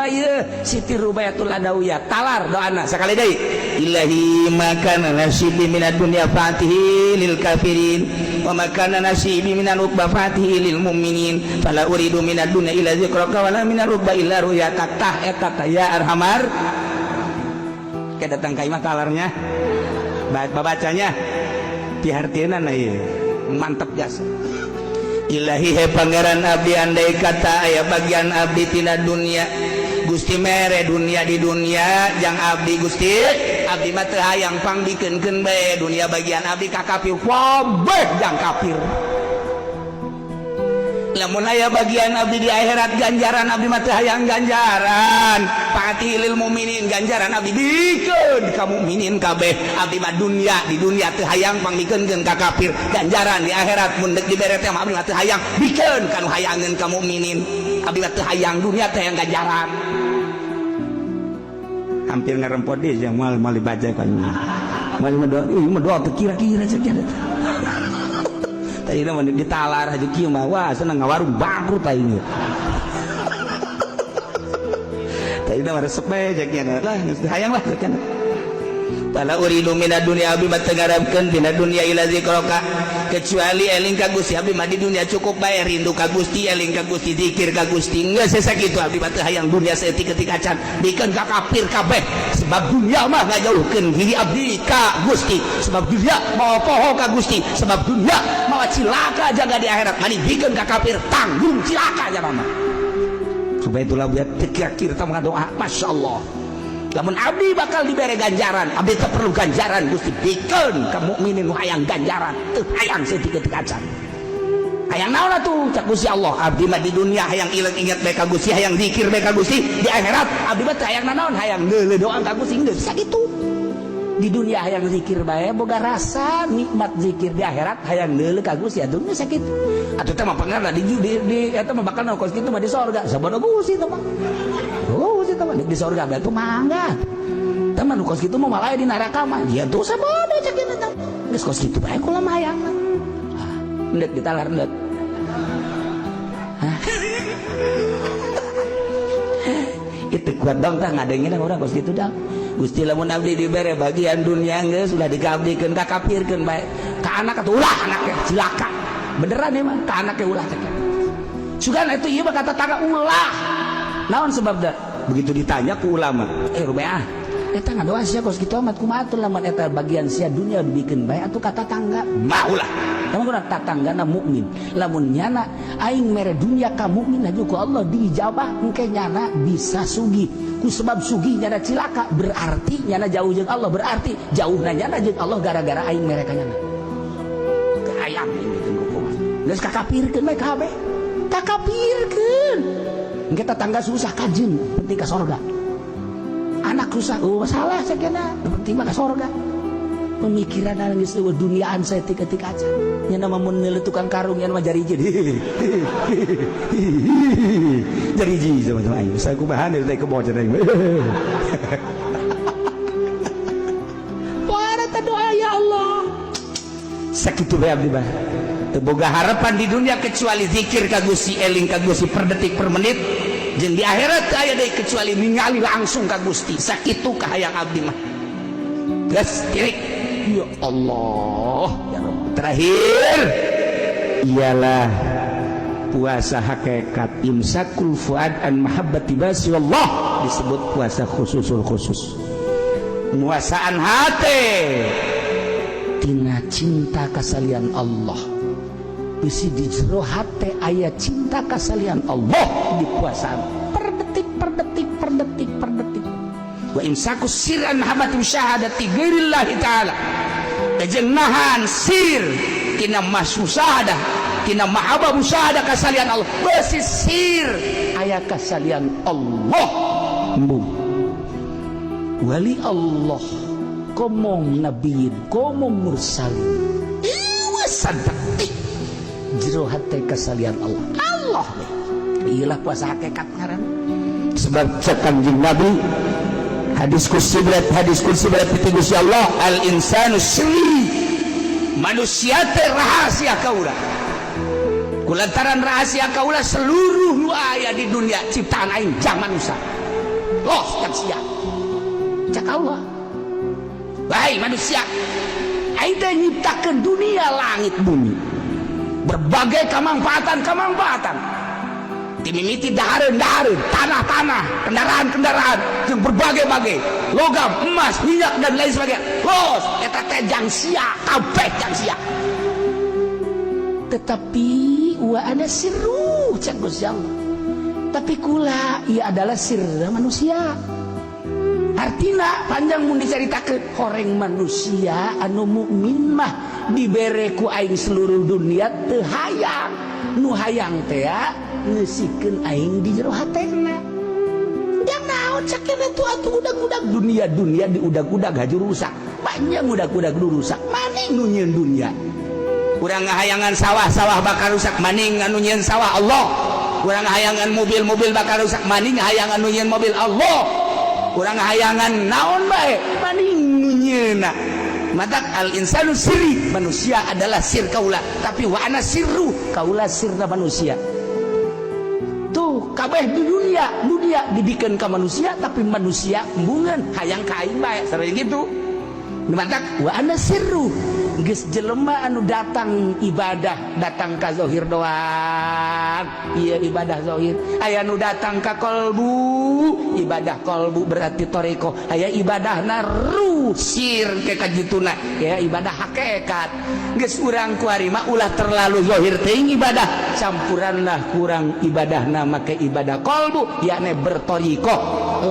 Ngadoa ieu Siti Rubayatul Adawiyah talar doana Sakali deui, ilahi makana nasibi minad dunya fatihi lil kafirin wa makana nasibi minal uqba fatihi lil mu'minin fala uridu minad dunya illa zikraka wala minal uqba illa ru'yatak. Tah eta tah ya arhamar. Kayak datang ka imah talarnya babacanya pihartieuna ieu mantep jasa. Ilahi, he Pangeran abdi, andai kata aya bagian abdi tina dunia, Gusti mere dunia di dunia jang abdi, Gusti. Abdi mah teu hayang, pangdikeunkeun bae dunia bagian abdi ka kafir, kabeh jang kafir. Lamun aya bagian abdi di akhirat ganjaran, abdi mah teu hayang ganjaran, fa'tihi lil mukminin, ganjaran abdi bikeun ka mukminin kabeh. Abdi mah dunia di dunia teu hayang, pangmikeunkeun ka kafir. Ganjaran di akhirat mun deuk dibere teh abdi mah teu hayang, bikeun ka nu hayangeun, ka mukminin. Abdi mah teu hayang dunia, teu hayang ganjaran. Hampir ngerempot dia yang mal mal dibaca kan mal mah doa ieu mah doa teu kira-kira cek tadi mah ditalar aja kieu mah, wah, senang ngawarung bangkrut aing. Tadi mah resep bae cek lah, geus hayang lah cek. Fala uridu minad dunya, abdi mah teu ngarepkeun tina dunia illa zikraka, kecuali eling ka Gusti. Abdi mah di dunia cukup bae rindu ka Gusti, eling ka Gusti, zikir ka Gusti, geus sakitu. Abdi mah teu hayang dunia saeutik-eutik acan, bikeun ka kafir kabeh, sebab dunia mah ngajauhkeun diri abdi ka Gusti, sebab dunia mawa poho ka Gusti, sebab dunia mawa cilaka jaga di akhirat. Mani bikeun ka kafir, tanggung cilaka jaga mah. Supaya itulah buat kira-kira kita doa, masya Allah, lamun abdi bakal diberi ganjaran, abdi teu perlu ganjaran, Gusti, bikeun ka mukminin nu hayang ganjaran, teu hayang saeutik-eutik acan. Hayang naon atuh? Cak Gusti Allah, abdi mah di dunia hayang ilang ingat bae ka Gusti, hayang zikir bae ka Gusti. Di akhirat abdi mah teu hayang nanaon, hayang neuleuh doa ka Gusti, geus sakitu. Di dunia hayang zikir bae, boga rasa nikmat zikir. Di akhirat hayang neuleuh ka Gusti, atuh geus sakitu. Atuh teh mah pangarna di eta mah bakal kos kitu mah di sorga. Sabodo Gusti teh mah, oh, Gusti teh mah di sorga bae tuh mangga. Teh mah nu kos kitu mah malah di neraka mah ya tuh sabodo cek eta. Geus kos kitu bae kula mah hayang. Endek ditalar endek. Hah? Itu kuat dong tah ngadengin orang kos kitu dong. Gusti, lamun abdi dibere bagian dunia, geus ulah dikabdikeun ka kafirkeun bae ka anak atuh ulah, anaknya cilaka beneran ya mah, ka anaknya ulah cek. Sugan itu ieu mah kata tetangga ulah. Naon sebabna? Begitu ditanya ku ulama, eh, rubeah eta ngadoa sia kos kitu amat, kumaha atuh lamun eta bagian sia dunia dibikeun bae atuh ka tatangga? Mah ulah. Kamu kurang tatanggana mukmin. Lamun nyana aing mere dunia ka mukmin laju ku Allah diijabah, engke nyana bisa sugih. Ku sebab sugih nyana cilaka, berarti nyana jauh jeung Allah, berarti jauh nyana jeung Allah gara-gara aing mere ka nyana. Hayang aing bikeun ku. Geus kakapirkeun bae kabeh. Kakapirkeun. Engke tetangga susah kajeun, penting ka sorga. Anak susah, oh salah sakena, penting mah ka sorga. Pemikiran geus eueuh duniaan saeutik-eutik aja. Nya nama mun neuleuh tukang karung nya mah jariji. Jariji sama-sama aing saya kumaha teh kebo cenah. Wah, eta doa ya Allah. Sakitu bae abdi mah teu boga harapan di dunia kecuali zikir ka Gusti, eling ka Gusti per detik per menit, jeung di akhirat teu aya deui kecuali ningali langsung ka Gusti. Sakitu kahayang abdi mah, geus tirik. Ya Allah, ya Rabb. Terakhir ialah puasa hakikat, imsakul fuad an mahabbati basi Allah, disebut puasa khususul khusus, muasaan hati tina cinta kasalian Allah. Bisi di jero hate aya cinta kasalian Allah, dikuasaan per detik per detik per detik per detik. Wa imsakus sir an mahabbati musyahadati ghairillahi ta'ala, jeung nahan sir tina musyahadah, tina mahabbah musyahadah kasalian Allah. Besi sir aya kasalian Allah, embung wali Allah komo nabiyin komo mursalin, ieu sadetik jero hate kasalian Allah, Allah we. Iyalah puasa hakikat ngaran. Sebab cek Kanjeng Nabi, hadis kursi berat, hadis kursi berat itu, Gusti Allah, al insanu sri, manusia teh rahasia kaula. Kulantaran rahasia kaula, seluruh nu aya di dunia ciptaan aing jang manusia. Los jang sia. Cak Allah. Baik manusia, aing teh nyiptakeun dunia langit bumi. Berbagai kamangfaatan-kamangfaatan. Dimimiti dahareun-dahareun, tanah-tanah, kendaraan-kendaraan, jeung berbagai-bagai logam, emas, minyak dan lain sebagainya. Los, eta teh jang sia, kabeh jang sia. Tetapi wa ana sirru, cek Gusti Allah. Tapi kula ia adalah sirra manusia. Artina panjang mun dicaritakeun, horeng manusia anu mukmin mah dibere ku aing seluruh dunia teu hayang. Nu hayang teh ngeusikeun aing di jero hatena. Jang naon cak tuh atuh udag-udag dunia-dunia diudag-udag haju rusak. Banyak udag-udag nu rusak. Maning nu nyieun dunia. Urang ngahayangan sawah-sawah bakal rusak, maning anu nyieun sawah Allah. Urang ngahayangan mobil-mobil bakal rusak, maning hayangan nu nyieun mobil Allah. Urang ngahayangan naon bae, maning nu nyieunna. Matak al insanu sirri, manusia adalah sir kaula, tapi wa ana sirru, kaula sirna manusia. Tuh kabeh di dunia, dunia dibikeun ka manusia, tapi manusia embungeun hayang ka aing bae, sareng gitu. Matak wa ana sirru, geus jelema anu datang ibadah datang ka zahir doang, ieu ibadah zahir. Aya nu datang ka kolbu, ibadah kolbu berarti toreko. Aya ibadahna ruh sir ke kajituna, ya ibadah hakikat. Geus urang kuari mah ulah terlalu zahir teuing ibadah, campuranlah kurang ibadahna make ibadah kolbu, yakni bertoriko.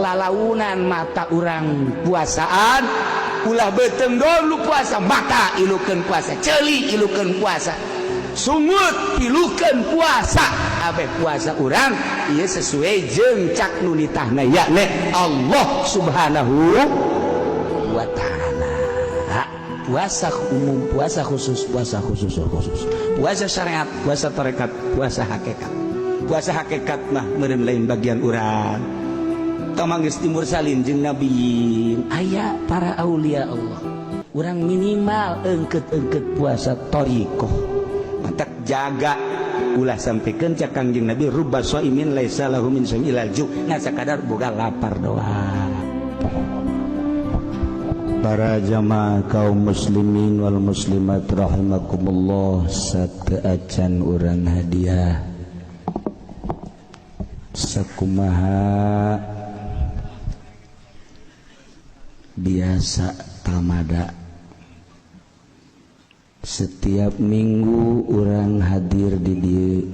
Lalaunan mata urang puasaan, ulah beuteung dulu puasa, mata ilukeun puasa, ceuli ilukeun puasa, sungut pilukeun puasa. Abeh puasa urang ieu sesuai jeung cak nu nitahna, yakni Allah Subhanahu wa Ta'ala. Puasa umum, puasa khusus, puasa khusus khusus, puasa syariat, puasa tarekat, puasa hakikat. Puasa hakikat mah meureun lain bagian urang. Tong geus timursalin jeung nabi, aya para aulia Allah. Urang minimal engket-engket puasa thoriqoh. Matak jaga ulah sampaikan cak Kangjeng Nabi, rubba shaimin laisa lahu min shaimi illal ju', ngan sakadar boga lapar doang. Para jamaah kaum muslimin wal muslimat rahimakumullah, sateuacan urang hadiah sakumaha biasa tamada setiap minggu urang hadir di dieu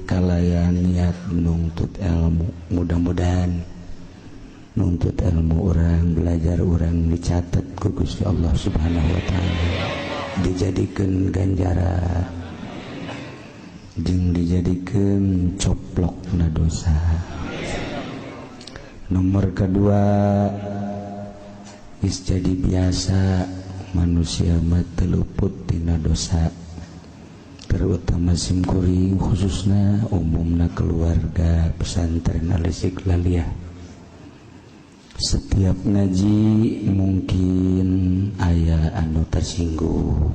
kalayan niat nuntut ilmu. Mudah-mudahan nuntut ilmu urang, belajar urang dicatat ku Gusti Allah Subhanahu wa Ta'ala, dijadikan ganjaran jeung dijadikan coplok na dosa. Nomor kedua, geus jadi biasa manusia mah teu luput tina dosa, terutama simkuring khususnya, umumna keluarga pesantren Al Istiqlaliyah. Setiap ngaji mungkin aya anu tersinggung,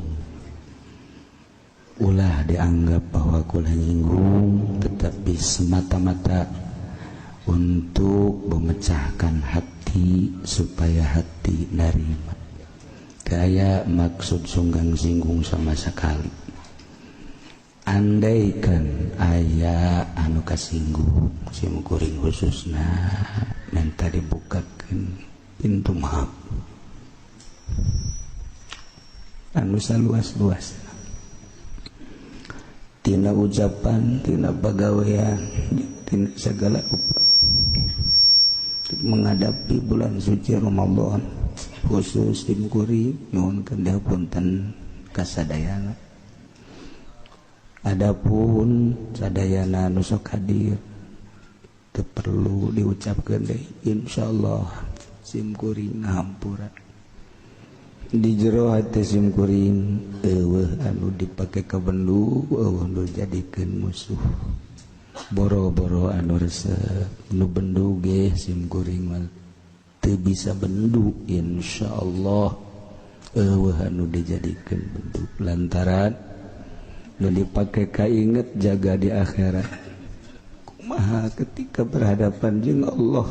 ulah dianggap bahwa kula nyinggung, tetapi semata-mata untuk memecahkan hati supaya hati narima. Gaya maksud sunggang singgung sama sekali. Andaikan aya anu kasinggung sim kuring khususna, minta dibukakan pintu maaf anu saluas-luas, tina ucapan, tina pagawean, tina segala rupa. Menghadapi bulan suci Ramadan khusus sim kuring nyuhunkeun dihapunten kasadayana. Adapun sadayana nu sok hadir teu perlu diucapkeun deui, insyaallah sim kuring ngahampura. Di jero hati sim kuring eueuh anu dipake ka bendu, eueuh nu jadikeun musuh. Boro-boro anu resep nu bendu ge sim kuring mah teu bisa bendu, insyaallah eueuh anu dijadikeun bendu, lantaran nu dipake kainget jaga di akhirat, kumaha ketika berhadapan jeung Allah.